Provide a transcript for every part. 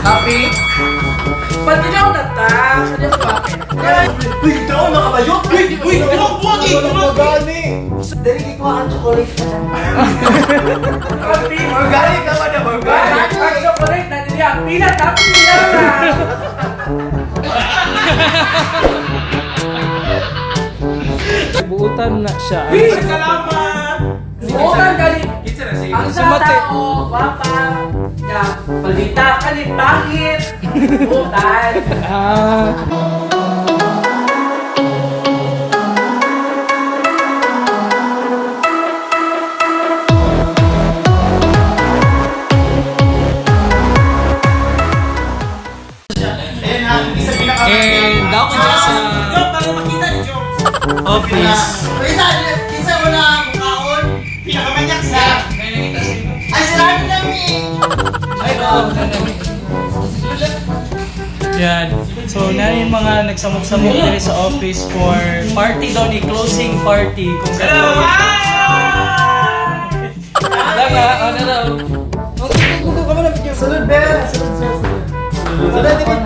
Happy? Patilaw na ta. Kanya ko bakit? Uy, ikaw makabayo! Uy, uy, buwag eh! Gani! Dali ko ang chocolate. Happy? Organic naman na, organic! Ang chocolate na niya. Peanut, happy peanut na. Buutan na siya. Uy, salamat! Buutan gali. Kinsa na siya? Ang sa Sumate. tao, gwapa, ya, palita ka ni pangit. Buutan. Ah. Ayan ha, isa pinaka- And ako na sa Joke, para makita ni Joke. office. Kinsa, kinsa mo na mukhaon? Pinakamanyak sa... Ay, sila na namin! Ay, oo. Yan. So, na yung mga nagsamok-samok diri sa office for party daw ni closing party. Kung Hello! Lang ah, ano daw. Sunod, Bel! Sunod, sunod, sunod. Sunod, dili.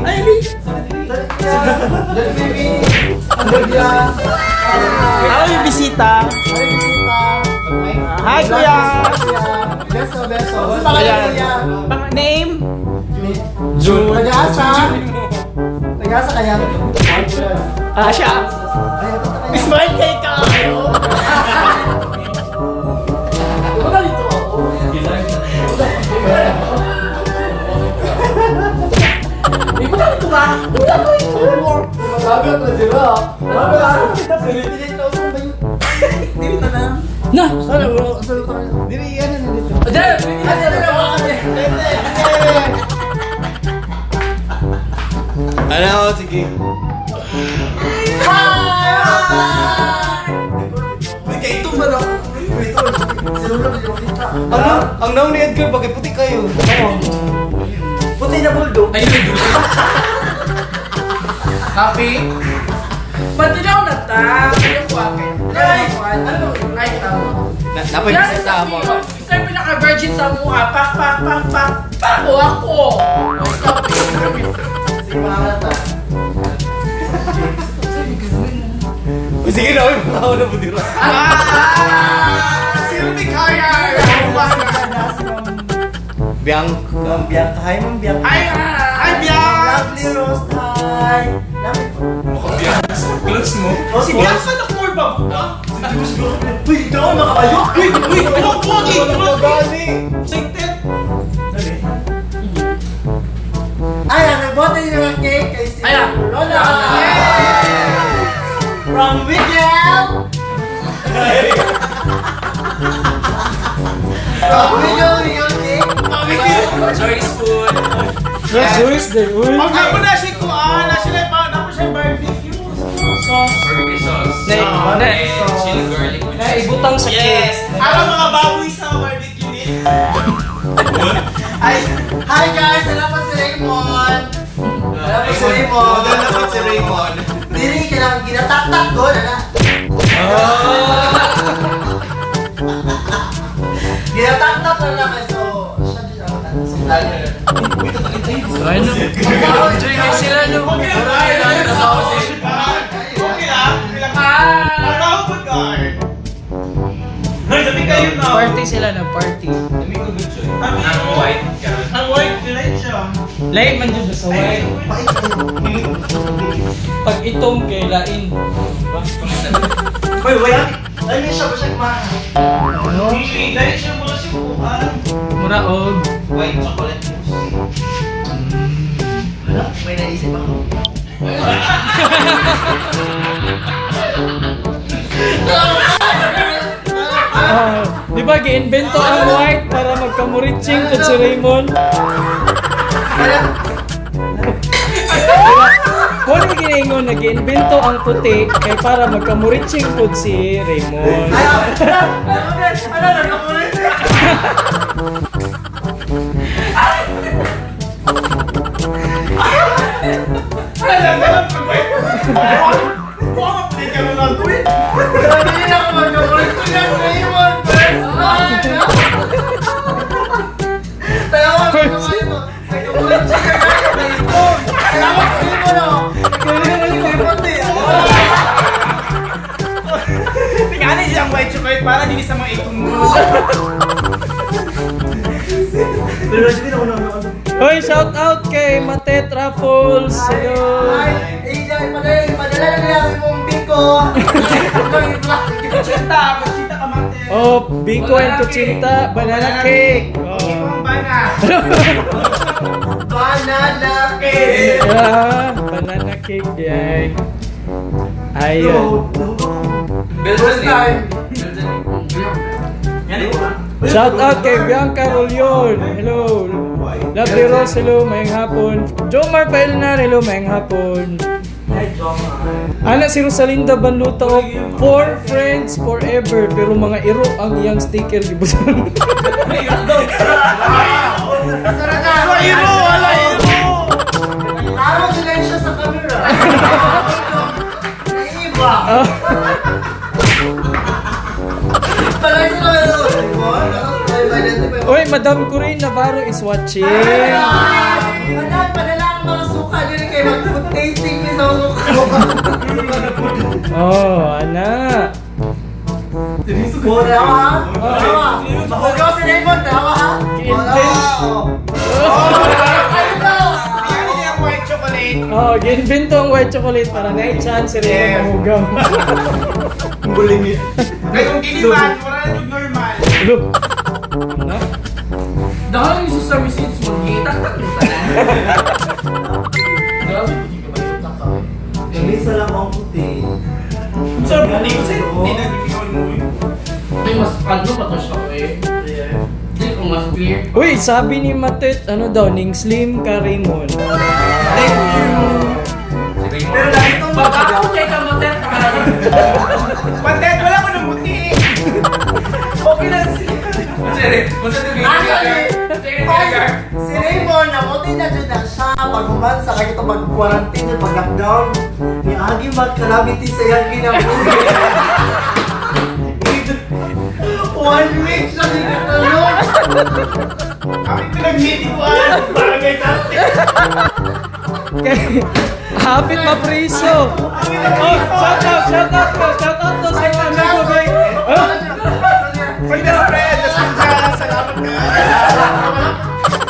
Ay, dili. Sunod, dili. Baby. Sunod, yan. Ako yung bisita. Ay, bisita. Hi, kuya. Beso, beso. Sa pangalan, kuya? Name? June. Tagasa. Tagasa kaya? Ah, siya. Ay, ito kaya. Smile kay kayo. Wala dito ako. Mabagal na sila. Mabagal. Pilit na usong ba yun? Dili na lang. Na! Sorry, bro. Sorry, bro. Dili, yan na dito. Diyan, Ay, sorry, bro. Pwede, pwede. Ano, sige. Hi! Uy, kay ito man ako. Wait, wait. Siguro medyo makita. Ano? Ang naon ni Edgar, bakit puti kayo? Puti na bulldog. Ay, Happy? Patilaw na ta. Kanya ko bakit? Ay! Ano? Ay, tama. Napay Yan, isa yung pinaka-virgin sa mukha. Pak, pak, pak, pak. Pak, o ako. O, stop it. Sige, pangalan ta. Uy, sige na, uy, mga na po dira. Si Ruby Kaya! Bianca. Ma'am Bianca. Hi, Ma'am Bianca. Hi, hi, Bianca! Lovely Rose. Hi. Lovely. Mukhang Bianca. Close mo. Oh, Si Bianca na core ba? Uy, ikaw makabayo! Uy, uy, buwag eh! Buwag eh! Excited! Ay, ang nagbote niyo ng cake kay si Ayan. Lola! From Miguel! From Miguel, Miguel cake! Choice food. Joyce day, uy. Ang ako na siya kuan, na sila pa, na ko siya barbecue sauce. Barbecue sauce. Na, na, And chili garlic with na ibutang sa cake. Yes. Araw mga baboy sa barbecue ni. Ay, hi guys! Salamat si Raymond! Salamat si Raymond! Model na po si Raymond. Dili ka lang ginataktak ko, nana. Ginataktak na lang so siya din ako sa vlogger. Ay, no. Enjoy kayo sila, no? Okay lang, okay lang. Okay lang, okay lang. Araw po guard. Nay, dami kayo na. Party sila na, party. Ang Ang white. Karon. Ang white, delight siya. Lain man dyan sa white. Pag itong kay lain. Uy, wait! Ay, may siya ba siya kumain? Delight siya mura siya kuan. Mura og. White chocolate mousse. Wala, may naisip ako. Ah, di ba gi-invento ang white para magkamuritsing to si Raymond? Wala. Diba? Mo ni ginaingon na gi-invento ang puti kay para magkamuritsing pud si Raymond. Ay, ano, ano, nagkamulit? Alam mo, pag white. Mukha ka pala kayo na ito eh. Grabe din ako magkamulit ko na si Raymond first time! para din sa mga itong mo. Pero hindi na una. Hoy, shout out kay Matet Raffles. Hello. Ay, ay, padala, padala na niya ang imong biko. Kuchinta, kuchinta ka mate. Oh, Biko and Kuchinta, banana cake. Oh. Ibang bana. Banana cake. Yeah, banana cake, yay. Ayun. First time. Shout out kay Bianca Rolion. Hello. Lovely Rose, hello, mayang hapon. Jomar Paelnar, hello, mayang hapon. Hi, Jomar. Ana si Rosalinda Banluta of Four Friends Forever pero mga iro ang iyang sticker gibutan. Sara ka. Iro, wala iro. Araw sila siya sa camera. Naiba. Palagi ko lang ito. Oy, Madam Corinne Navarro is watching. Madam, padala ang mga suka dyan kay mag-food tasting ni sa suka. Oh, ana. Oh, tawa ha? Tawa. Mahugaw si Raymond, tawa ha? Oh, tawa. Ano daw? Ano yung white chocolate? Oh, ginbento ang white chocolate para na chance si Raymond mahugaw. Kay kung giliman, wala na yung normal. Look. Ana. Dahil yung sesame seeds mo, gitak-tak yung tanan. Grabe, hindi ka ba yung tak eh. Isa lang ang puti. Sir, puti ko sa'yo. Puti na bibigyan mo eh. May mas ano pa to siya eh. Hindi kung mas clear. Uy, sabi ni Matet, ano daw, ning slim ka Raymond. Thank you. Pero dahil itong Baka ako kay kamotet ka. Pantet, wala ko ng puti. Okay lang si Si Raymond, namuti na dyan na siya pag human sa kanya ito mag-quarantine at pag-lockdown. Ni Agi mag-calamity sa iyang ginabuhi. One week siya di katalog. Kami pinag-meeting-uan. Barangay natin. Kay hapit mapriso. Oh, shout out ko, shout out to sa mga amigo ko. Oh, My best friend, best friend dyan. Salamat ka.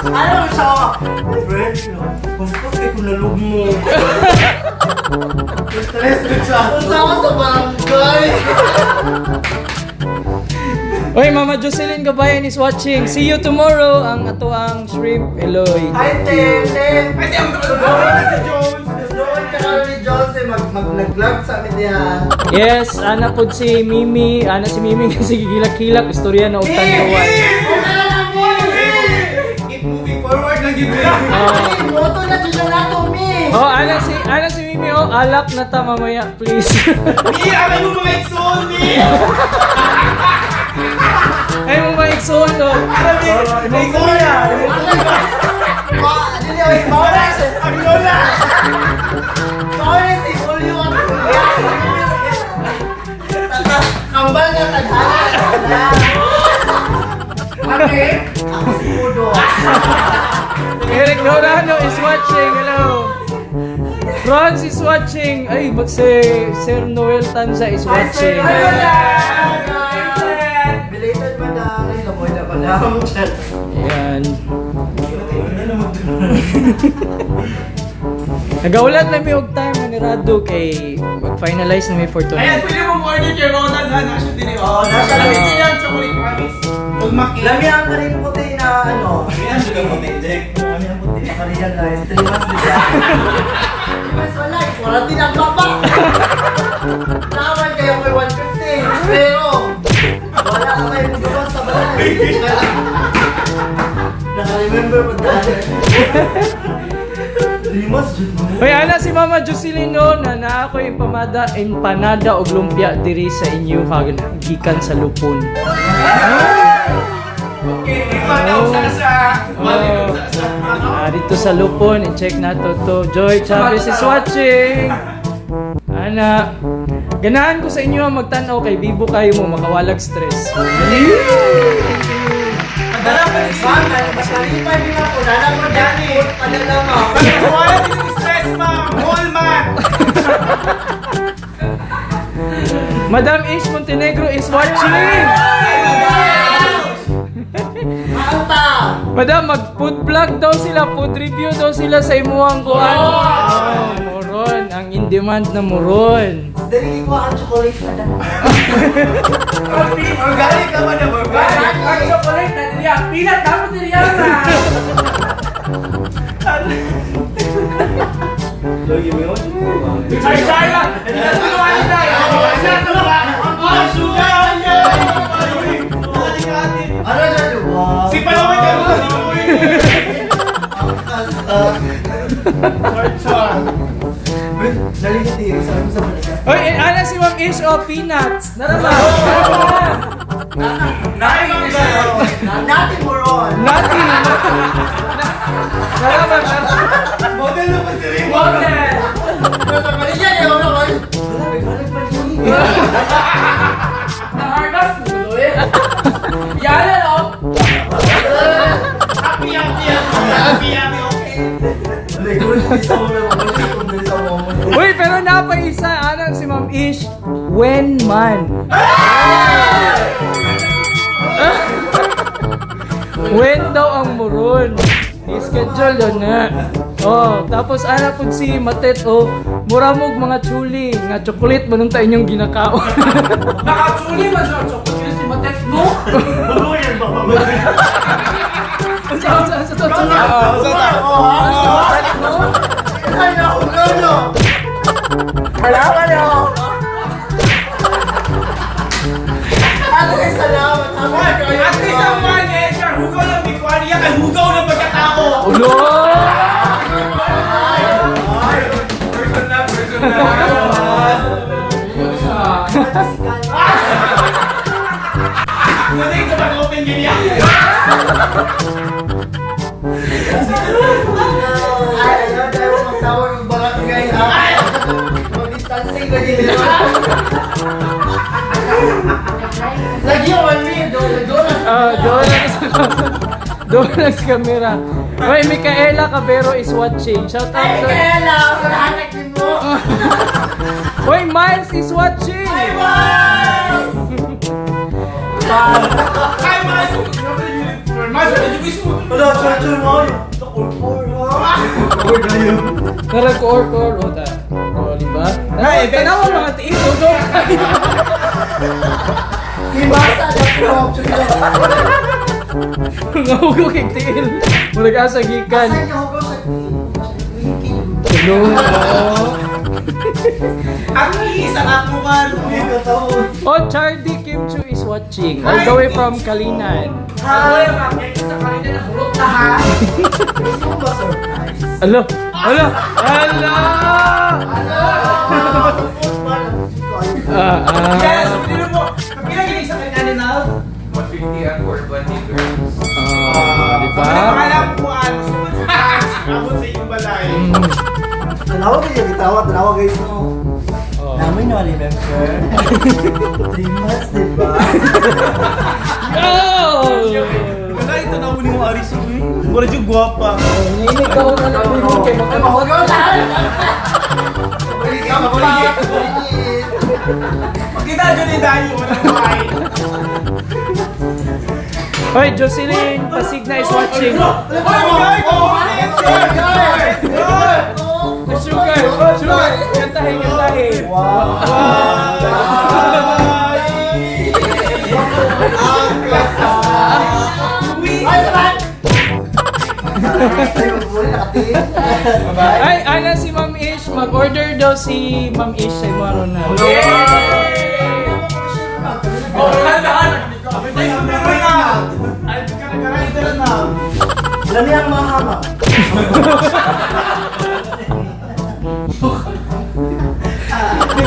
Ano siya? Friend, no? Kumpos kay kung nalug mo. Stress ko siya. Unsa ko sa barangay. Oy, Mama Jocelyn Gabayan is watching. See you tomorrow ang ato ang shrimp. Eloy. Hi, Te! Te! Ay, di, ang na si Jones. Doon ka na ni Jones eh, mag-nag-vlog sa amin niya. Yes, ana pod si Mimi. Ana si Mimi kasi gigilak-kilak istorya na og tanduay. Keep moving forward lang yun. Oh. Moto na dyan na nato, mi! Oh, ana si Mimi oh, alak na ta mamaya, please. Mi, aray mo mga igsoon, Mi. Ay mo maigsoon to. Oh, May kuya. Ma, dili ay mauna si Ang lola. Mauna si Julio at Julia. Kambal na tadhana. Ate. Ako si Udo. Eric Lorano is watching. Hello. Franz is watching. Ay, but si Sir Noel Tanza is watching. Hi, madam! Belated, madam. Ay, lamoy na, madam. Ayan. Nagaulat na mi og time ni Rado kay mag-finalize na mi for Ayan, tonight. pwede mo order kay Ronald ha. Nasa din eh. Oo, nasa Lami din. niya ang chocolate promise. Huwag maki. Lami ang karin puti na ano. Ayan, sugar mo, Jack. Lami ang puti. Naka-realize. 3 months din siya. 3 months wala. Quarantine ang baba. Naman kayo may 150. Pero, wala ka kayo magawa sa balay. Naka-remember mo dahil. 3 months dyan mo. Hoy, ana si Mama Jocelyn no, na naa ko empanada, empanada og lumpia diri sa inyo kag gikan sa Lupon. Okay, ipanaw sa sa. Oh. Ah, dito sa Lupon, i-check na to to. Joy Chavez is watching. Ana, ganahan ko sa inyo ang magtan-aw kay bibo kayo mo makawalag stress. Padala pa ni Ma'am, makalipay din ako. Nana mo dyan eh. Padala mo. Wala din yung stress, ma'am. Whole man. Madam Ish Montenegro is watching! Maanta! Madam, mag-food vlog daw sila, food review daw sila sa imuhang kuan. Oh, moron, ang in demand na moron. Dali ko ang chocolate, madam. Organic ka, madam. Organic. Ang chocolate na niya. Peanut dapat niya na. Ay, sorry lang. Tulungan nila. Ano siya? Wow. Si Palawin ka mo. Ang kasta. Wait, dali ka tiyo. Sabi mo sa balikan. Oy, eh, ana si Ma'am Ish oh, peanuts. Narama. Natin moron. Nati. Narama. Model naman si Raymond. Model. Balikan eh, wala wala. Wala, may galit pa niya. Na-harvest mo, eh. Yan, ano? Happy, happy, happy, happy, okay. Wala, gawin ko sa mga mga sa mga. Uy, pero napa isa ana si Ma'am Ish. When man. When daw ang moron? I-schedule yun na. Oh, tapos ana pud si Matet oh, muramog mga chuli nga chocolate manong ta inyong ginakaon. Nakachuli man siya ang chocolate si Matet, no? Unsa unsa unsa unsa? Ay, ako gano. Wala wala. Ate, salamat. At least ang manager, hugaw ng bikuan niya, kay hugaw ng pagkatao. Ulo! Person na, person na. Kasi ito mag-open ganyan. Ay, ayaw tayo magtawag ng barangay, ha? Mag-distancing ka din. Lagi yung one minute, doon, doon. Ah, doon lang sa doon lang sa camera. Oy, Micaela Cabero is watching. Shout out Ay, sa Kayla, sa lahat ng mo. Oy, Miles is watching. Hi, Mas! Mas, did you wish mo? Wala, chur chur mo. Or, ha? Tara ko or ko or ta. Oh, di ba? Ay, tanawa mga tiil do. Hibasa na po. Ngahugo kay tiil. Murag asa gikan. Asan yung hugaw sa Hello. Ang isa ako ka. Oh, Chardy Kim Chu is watching all the way from Kalinan. Ako yung mga sa kanina na hulot na ha. Gusto mo ba surprise? Alo, alo, ala! Ah, ah. Yes, pinilo mo. Kapila yung isa kay kanina. 150 ang 420 grams. Ah, di ba? Wala pangalan ko ano. Abot sa iyong balay. Tanawa kayo, gitawa, tanawa guys, no? Oh. Namin no remember. 3 months, di ba? Oh! Wala ito na uli mo Arisu eh. Wala yung guwapa. Nainit ako na lang din kay Ay, mahugaw na! Pagkita dyan ni Dayo, walang buhay. Hoy, Jocelyn Pasigna is watching. Sugar, sugar. Kantahin, kantahin. Ay, sabat! Ay, magbuli, nakatingin. Ay, ana si Ma'am Ish. Mag-order daw si Ma'am Ish sa imo ano na. Lami ang mahama.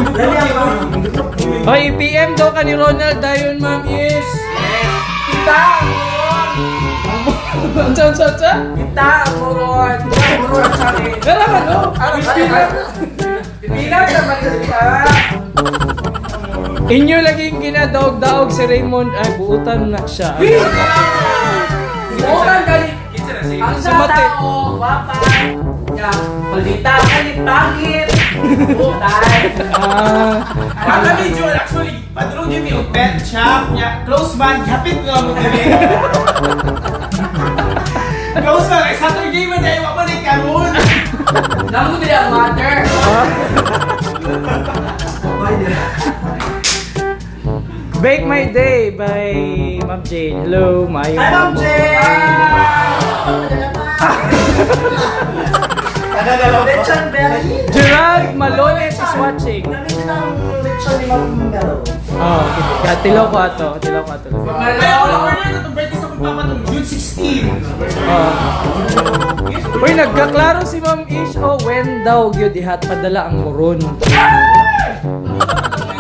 Lami ang mahama. Hoy, PM daw ka ni Ronald dayon Ma'am Ish. Kita ang moron. Unsa unsa unsa? Kita ang moron. Moron sa akin. Meron ka no? Peanut naman kita. Inyo laging ginadaog-daog si Raymond ay buutan na siya. Bukan gali. Kinsa na si Ang Sa mate. tao, wapa. Ya, balita ka ni pangit. Ah, Ang kami, Joel, actually, padulong yun yung pet shop niya. Close man, hapit nga mo dili. Close man, ay Saturday man dahil wa man ay karon. Namu dili ang mother. Bake My Day by Ma'am Jane. Hello, maayo. Hi, Ma'am Jane! Lechon belly. Gerald Malones is watching. Namiss na ang lechon ni Ma'am Melo. Oh, katilaw ko ato, katilaw ko ato. Ay, ako lang order na itong birthday sa kong papa itong June 16. Oh. Uy, nagkaklaro si Ma'am Ish. Oh, when daw gyud ihat padala ang moron.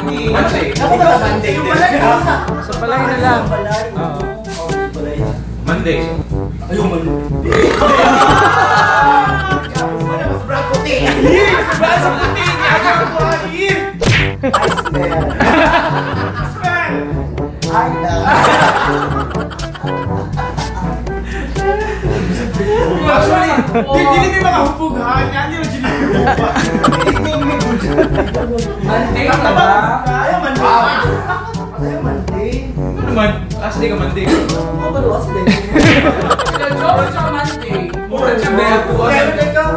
Monday. Ako ba Monday? Yung balay ko sa... Sa balay na lang. Balay. Oo. Oh, balay. Monday. Ayaw man. Wala, mas brad puti. Mas brad sa puti niya. Ako, here. I smell. Smell. I love. Actually, di dili may mga hubughan. Yan yung ginagawa. Monday na ba? Ayaw Monday. Ayaw Monday. Ano naman? Last day ka Monday. Ano ba luwas din? Sila Joe sa Monday. Mura siya ba?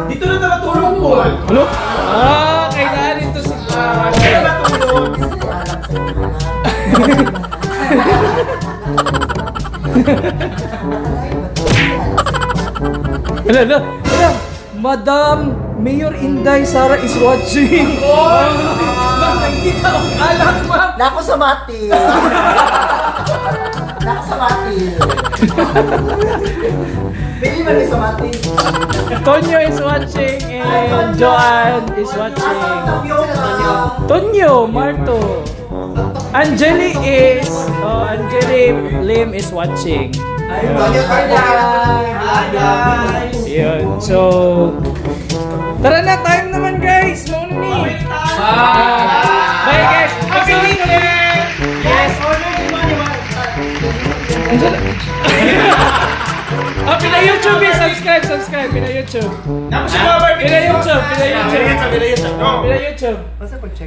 Dito na natulog ko. Hello? Ah, kailangan ito si Dito na natulog. Hello, hello, hello. Madam Mayor Inday Sara is watching. Oh, ma'am, nakikita ang alak, ma'am. Nako sa mati. Nako sa mati. Pili man ni sa mati. Tonyo is watching and Joanne is watching. Tapioca. Tonyo Marto. Angeli is, oh, Angeli Lim is watching. Hi guys. Yun. So, tara na, time naman guys. Mauna ni. Bye. Bye guys. Happy weekend! Yes. Order ni Manny. Angela. Oh, pina-YouTube eh. Subscribe, subscribe. Pina-YouTube. Naku siya mga barbecue. Pina-YouTube, pina-YouTube. Pina-YouTube. Go. Pina-YouTube.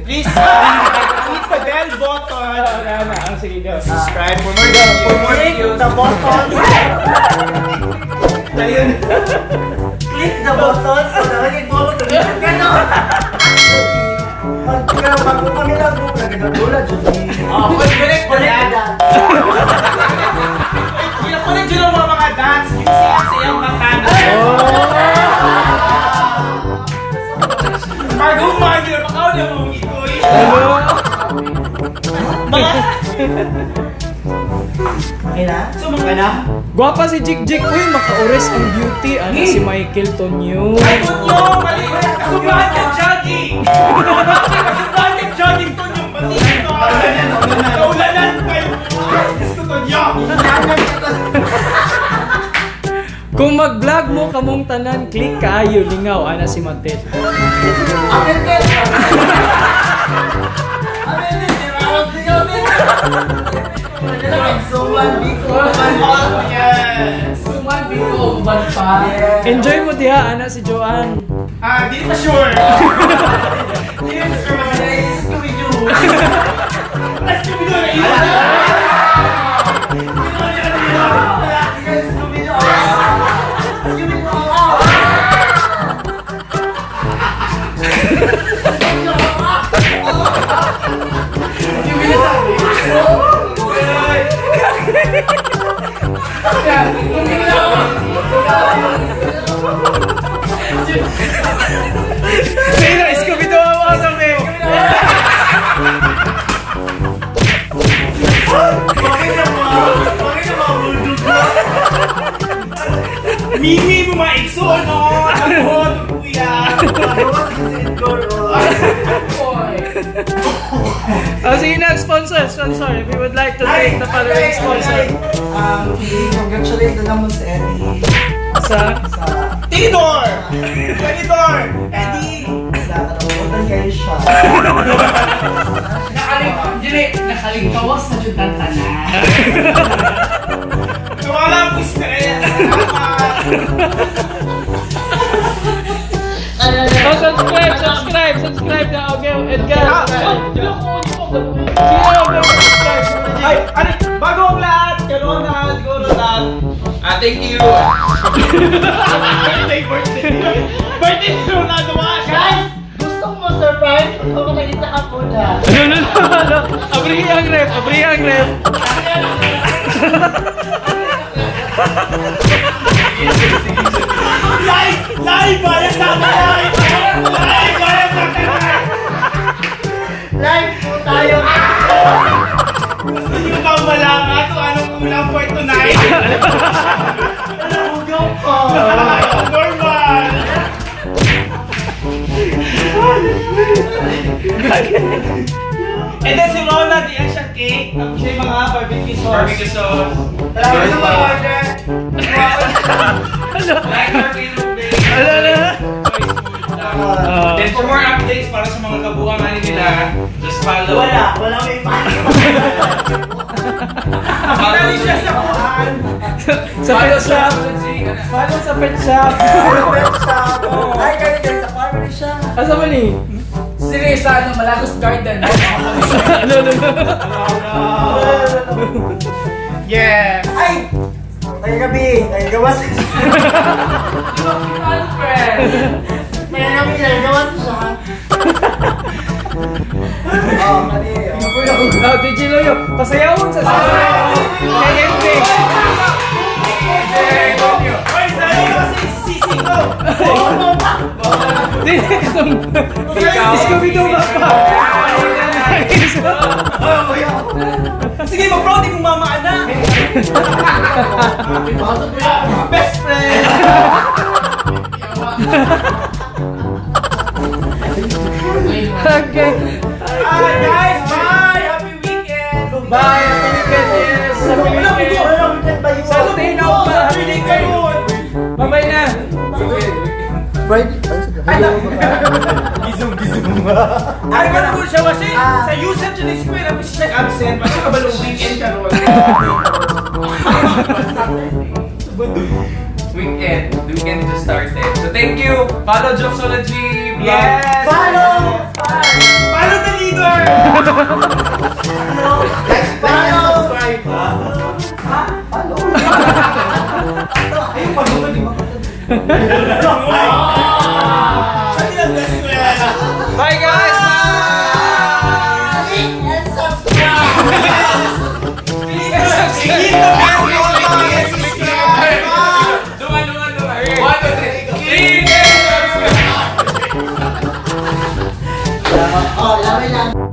Please, hit the bell button. Oh, tama. Ah, sige, go. Subscribe for more videos. For more videos. The button. Ayun. Click the button so na nagigolo to. Ganon. Pag pag kami lang group na gagawin Judy. Oh, connect the Connect the dots. dots. Connect yun ang mga dots. Yung siya sa iyang mata. Oh! Pag umagyo, makaw na mong itoy. Hello. Mga... Okay na? So, mga na? Gwapa si Jig Jig. Uy, makaures ang beauty. Ano si Michael Tonyo. Ay, Tonyo! Mali! Kasubahan ka jogging! Kasubahan ka jogging, Tonyo! Pati ito! Kaulanan kayo! Diyos ko, Tonyo! Kung mag-vlog mo kamong tanan, click kaayo lingaw ana si Matet. Amin din. Amin din. Amin din. Suman, Biko. Oh, yes! Suman Biko, uban pa. Enjoy mo diha ana si Joanne. Ah, di pa sure. Di pa sure. Mas Scooby-Doo. Mas Scooby-Doo na iwan. Sino Scooby-Doo ang sabi? Bakit na mga bulldog mo? Mimi mo mga igso, no? Ako, kuya. Boy. Oh, sige na, sponsor, sponsor. If you would like to take the following sponsor. Congratulate na naman si Eddie Sa sa Tinidor! Tinidor! Eddie! sa kalabutan kayo siya. Nakaling, dili, nakalingkawas na jud ang tanan. Nawala ang stress. Salamat. Oh, subscribe, subscribe, subscribe. subscribe na. Okay, Edgar. Sino ang subscribe? Ay, ano, bago ang lahat, Ronald, go Ronald. Ah, thank you. Birthday, birthday. Birthday ni Ronaldo, mga Guys, gusto mo surprise? Ikaw ka ka muna. Ano, ano, ano? Abri ang ref, abri ang ref. Live! Live! Para sa live! Live! Para sa live! Live po tayo. Gusto niyo bang malaman kung anong ulam for tonight? Nahugaw ko. Normal! And then si Ronald, iyan siya cake. Tapos siya yung mga barbecue sauce. Barbecue sauce. Salamat sa mga order. Like our Facebook page. Ano, ano? Choice Food. Then for more updates para sa mga kabuangan nila, just follow. Wala, wala may pa. Kita rin siya sa kuhan. Sa pet shop. Follow sa pet shop. Pet shop. Ay, kayo guys, sa family siya. Asa man ni? Siri sa ano, Malagos Garden. Ano, ano, ano? Yes! Ay! Tagagabi, nagagawas siya. Alfred! Tagagabi, nagagawas siya. Oh, mali. Oh, DJ Loyo, pasayawon sa kay MJ. Oy, sayang kasi sisi ko! Scooby-Doo ba pa? Sige, mag-proud yung mama anak! Best friend! Okay. Ah, guys, bye! Happy weekend! Bye! Happy weekend! Yes! Happy Wala, weekend! Wala, weekend ba yun? Saturday na ako pa! Saturday kayo! Bye-bye na! Friday. Gizong, gizong. Ay, wala ko siya kasi sa Yusef siya ni Square, ako siya nag-absent, basta kabalong weekend karon. Weekend. The weekend just started. So thank you. Follow Jokesology vlog. Yes! Follow! Follow the leader! Follow! Subscribe! Follow! Ayun, pagod di ba? Siya nilang best friend! Bye guys! Bye! Click and subscribe! Hit the bell button! Subscribe! Dungan, dungan, dungan. One, two, three. Click and subscribe! Oh, laway lang.